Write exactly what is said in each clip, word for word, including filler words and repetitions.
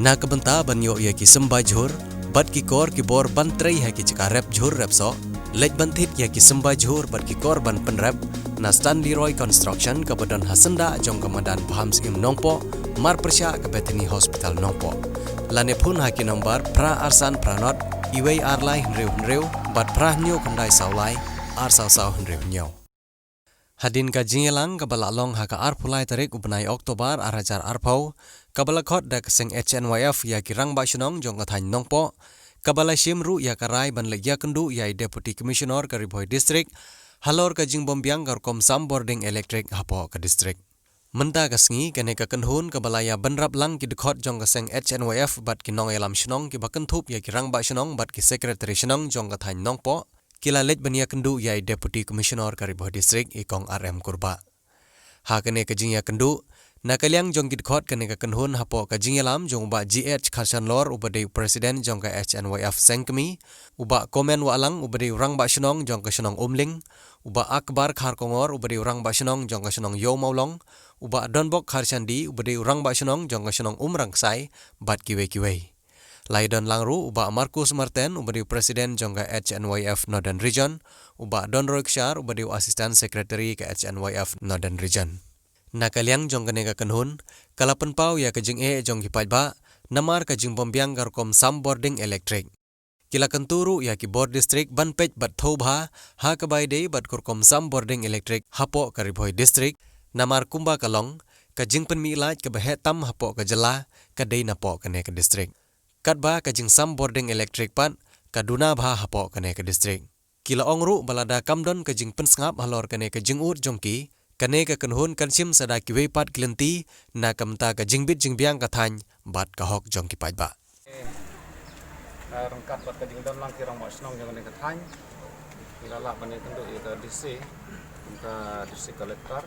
Na ka bynta ban ïoh ïa ki symbai jhur bad ki kor ki bor ban trei ha ki jaka rep jhur rep soh, leit ban thied ïa ki symbai jhur bad ki kor ban pynrep na Stanley Roy Construction kaba don ha syndah jong ka madan Bham Syiem Nongpoh, mar pyrshah ka Bethany Hospital Nongpoh. Lane phone ha ki nombar phra ar san phra nod, iwei ar lai hynriew hynriew bad phra hynñiew khyndai saw lai, ar saw saw hynriew hynñiew. Hadien ka jingïalang kaba la long ha ka arphew lai tarik u bnai Oktober ar hajar arphew, kaba la khot da ka seng H N Y F ïa ki rangbah shnong jong ka thaiñ Nongpoh, kaba la shim ruh ïa ka rai ban leit ïakynduh ïa i Deputy Commissioner ka Ri Bhoi District halor ka jingbymbiang ka rukom sam bording elektrik hapoh ka district. Mynta ka sngi kane ka kynhun kaba la ïa bynrap lang ki dkhot jong ka seng H N Y F bad ki nongïalam shnong kiba kynthup ïa ki rangbah shnong bad ki secretary shnong jong ka thaiñ Nongpoh, ki la leit ban ïakynduh ïa i Deputy Commissioner ka Ri Bhoi District i Kong R M Kurbah. Ha kane ka jingïakynduh, na ka liang jong ki dkhot kane ka kynhun hapoh ka jingïalam jong u Bah G H Kharshanlor uba dei u President jong ka H N Y F Sengkmie, u Bah Komen Wahlang uba dei u rangbah shnong jong ka shnong Umling, u Bah Akbar Kharkongor uba dei u rangbah shnong jong ka shnong Ïew Mawlong, u Bah Donbok Kharshandi uba dei u rangbah shnong jong ka shnong Umrangksai, bad kiwei kiwei. La ïadon lang ruh u Bah Marcus Marten uba dei u President jong ka H N Y F Northern Region, u Bah Donroy Kshar uba dei u Assistant Secretary ka H N Y F Northern Region. Na ka liang jong kane ka kynhun, ka la pynpaw ïa ka jingeh jong ki paidbah namar ka jingbymbiang ka rukom sam bording elektrik. Ki la kyntu ruh ïa ki bor district ban peit bad thew bha ha kaba ïadei bad ka rukom sam bording elektrik hapoh ka Ri Bhoi District, namar kumba ka long, ka jingpynmih light kaba heh tam hapoh ka jylla ka dei napoh kane ka district. Katba ka jingsam bording elektrik pat ka duna bha hapoh kane ka district. Ki la ong ruh ba lada kam don ka jingpynsngap halor kane ka jingud jong ki, kane ka kynhun kan shim sa da kiwei pat ki lynti na ka bynta ka jingbit jingbiang ka thaiñ bad ka hok jong ki paidbah. Eh, ryngkat bad ka jingdon lang ki rangbah shnong jong kane ka thaiñ, ngi la lah ban ïakynduh ïa ka D C, kum ka District Collector.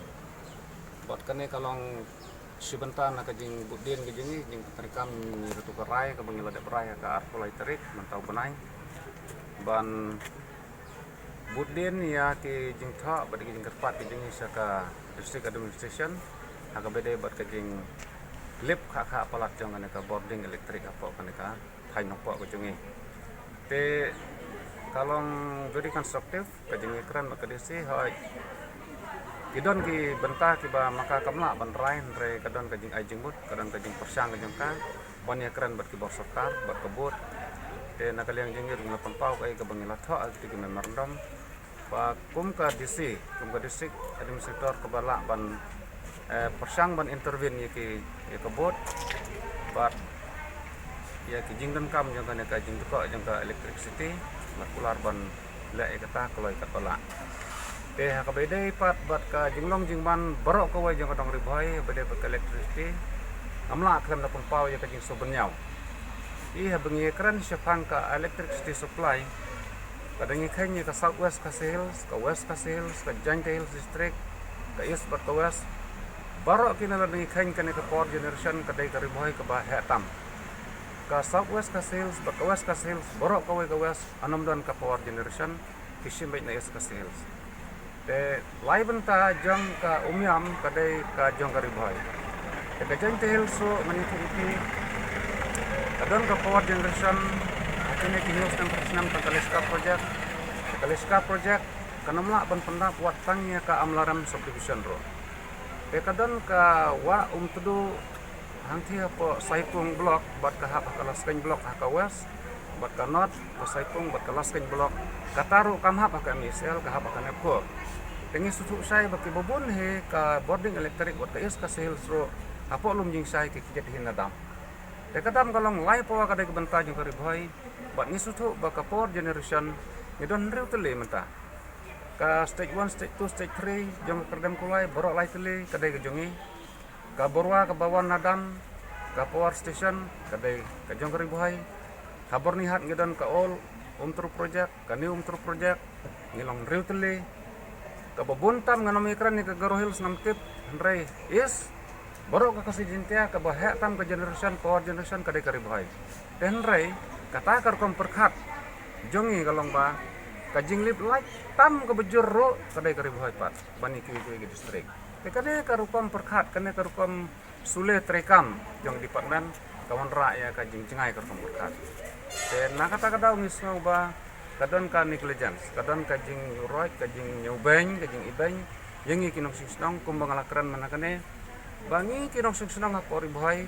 Bad kane ka long shi bynta na ka jingbud dien ka jong ngi, jingpyntreikam ïa katu ka rai kaba ngi la dep rai ha ka arphew lai tarik mynta u bnai, ban bud dien ïa ki jingthoh bad ki jingkyrpad ki jong ngi sha ka District Administration ha kaba ïadei bad ka jinglip khah khah palat jong kane ka bording elektrik hapoh kane ka thaiñ Nongpoh ka jong ngi. Te ka long very constructive ka jingïakren bad ka D C. Hooid, ki don ki bynta kiba ma ka kam lah ban rai, hynrei ka don ka jingai jingmut, ka don ka jingpyrshang ka jong ka ban ïakren bad ki bor sorkar, bad ka bud. Te na ka liang jong ngi ruh ngi la pynpaw kaei kaba ngi la thoh ha kito ki memorandum. Ba kum ka D C, kum ka District Administrator kaba lah ban, eh, pyrshang ban intervene ïa ki, ïa ka bud bad ïa ki jingdonkam jong kane ka jingdukok jong ka electricity, la kular ban leh ïa kata kloi katba lah. Te ha kaba ïadei pat bad ka jinglong jingman baroh kawei jong ka dong Ri Bhoi, haba ïadei bad ka electricity, ngam lah khlem da pynpaw ïa ka jingsngewbha. Ïa haba ngi kren shaphang ka electricity supply, lada ngi kheiñ ïa ka South West Khasi Hills, ka West Khasi Hills, ka Jaintia Hills District, ka East bad ka West, baroh kine lada ngi kheiñ kane ka power generation ka dei ka Ri Bhoi kaba heh tam. Ka South West Khasi Hills bad ka West Khasi Hills, baroh kawei ka West, ym don ka power generation, ki shim beit na East Khasi Hills. Te lai bynta jong ka Umiam ka dei ka jong ka Ri Bhoi. Te ka Jaintia Hills ruh ngan ïathuh ïa phi, ka don ka power generation ha kine ki hynñiew snem, phra snem tang ka Leshka project. Te ka Leshka project kan ym lah ban pyndap wat tang ïa ka Amlarem subdivision ruh. Te ka don ka Wah Umtdu hangtei hapoh Saipung block bad ka hap ha ka Laskeiñ block ha ka West, bad ka North, ka Saipung bad ka Laskeiñ block, kata ruh kam hap ha ka M E S L, ka hap ha ka NEEPCO. Te ngi sngewthuh shai ba kiba bun hi ka bording elektrik bad ka East Khasi Hills ruh hapoh Lumjingshai ki kjit hi na dam. Te ka dam ka long lai pawa ka dei ka bynta jong ka Ri Bhoi, bad ngi sngewthuh ba ka power generation ngi don hynriew tylli mynta. Ka stage one, stage two, stage three jong ka Kyrdem Kulai, baroh lai tylli ka dei ka jong ngi. Ka Borwa kaba wan na dam, ka power station ka dei ka jong ka Ri Bhoi. Ha Byrnihat ngi don ka Old Umtru project, ka New Umtru project, ngi long hynriew tylli. Kaba bun tam ngan ym ïakren ïa ka Garo Hills, ngam tip, hynrei East, baroh ka Khasi Jaintia kaba heh tam ka generation, power generation ka dei ka Ri Bhoi. Te hynrei kata ka rukom pyrkhat jong ngi ka long ba ka jinglip light tam kaba jur ruh ka dei ka Ri Bhoi pat ban ïa kiwei kiwei ki district. Te kane ka rukom pyrkhat, kane ka rukom sule treikam jong department, ka wanrah ïa ka jingjngai ka rukom pyrkhat. Te na kata ka daw ngi sngew ba ka don ka negligence, ka don ka jingïuhroit, ka jingñiewbeiñ, ka jingibeiñ ïa ngi ki nongshong shnong, kumba nga la kren mynta kane ba ngi ki nongshong shnong hapoh Ri Bhoi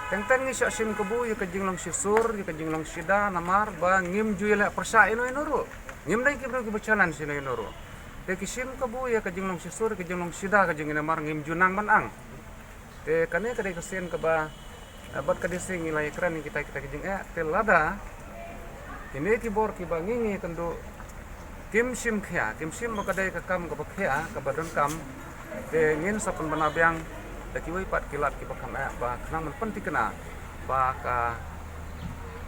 teng teng ngi shah shim kabu ïa ka jinglong shisur, ïa ka jinglong shida, namar ba ngim ju ïaleh pyrshah ïano ïano ruh. Ngim dei ki briew kiba challenge ïano ïano ruh. Te ki shim kabu ïa ka jinglong shisur, ïa ka jinglong shida ka jong ngi, namar ngim ju nang ban ang. Te kane ka dei ka sien kaba, eh, bad ka dei sien ngi la ïakren ïa kita kita ki jingeh. Te lada kine ki bor kiba ngi ngi kynduh kim shim khia, kim shim ba ka dei ka kam kaba khia, kaba donkam, te ngin sa pynbna biang da kiwei pat ki lad kiba kham eh ba khnang ban pynthikna ba ka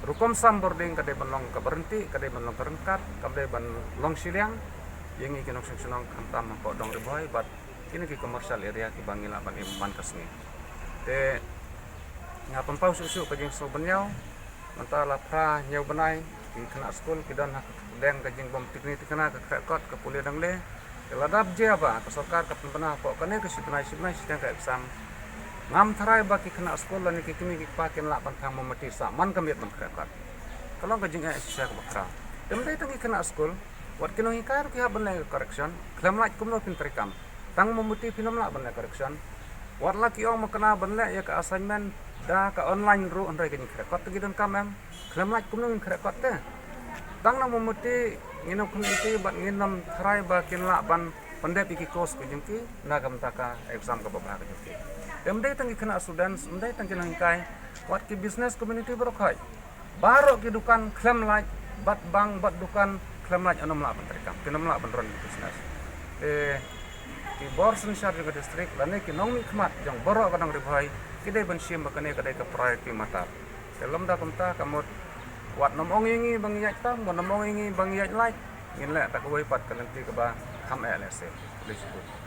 rukom sam bording ka dei ban long kaba ryntih, ka dei ban long kaba ryngkat, kam dei ban long shiliang ïa ngi ki nongshong shnong, khamtam hapoh dong Ri Bhoi bad kine ki commercial area kiba ngi lah ban im man ka sngi. Te nga pynpaw shuh shuh ka jingsngewbha ban ïaw. Mynta la phra hynñiew bnai, ki khynnah skul ki don ha ka pdeng ka jingbym tikni tikna, ka khreh kot, ka pule dang le. Te lada jia ba ka sorkar ka pynbna hapoh kane ka shi bnai, shi bnai shiteng ka exam, ngam tharai ba ki khynnah skul lane ki kmie ki kpa kin lah ban thang mombati sah man ka miet ban khreh kot. Ka long ka jingeh shisha kaba khraw. Te ym dei tang ki khynnah skul, wat ki nonghikai ruh ki hap ban leh correction. Khlem lait kumno phin treikam? Tang mombati phin ym lah ban leh correction. Wat la ki ong makna ban leh ïa ka assignment da ka online ruh, hynrei ka jingkhreh kot te ki donkam em. Khlem lait kumno ngin khreh kot te? Tang na mombati ngin ym khmih ïa ki bad ngin ym tharai ba kin lah ban pyndep ïa ki course ka jong ki na ka bynta ka exam kaba bha ka jong ki. Te ym dei tang ki khynnah students, ym dei tang ki nonghikai, wat ki business community baroh khoit. Baroh ki dukan khlem lait, bad bank bad dukan khlem lait, ym lah ban treikam, kin ym lah ban run business. Te ki bor synshar jong ka district lane ki nongmihkhmat jong baroh ka dong Ri Bhoi ki dei ban shim ba kane ka dei ka priority matter. Te lymda kumta ka mut wat nym ong ïa ngi ba ngi ïaid tam, wat nym ong ïa ngi ba ngi ïaid lait, ngin leh da kawei pat ka lynti kaba kham eh lehse. Khublei shibun.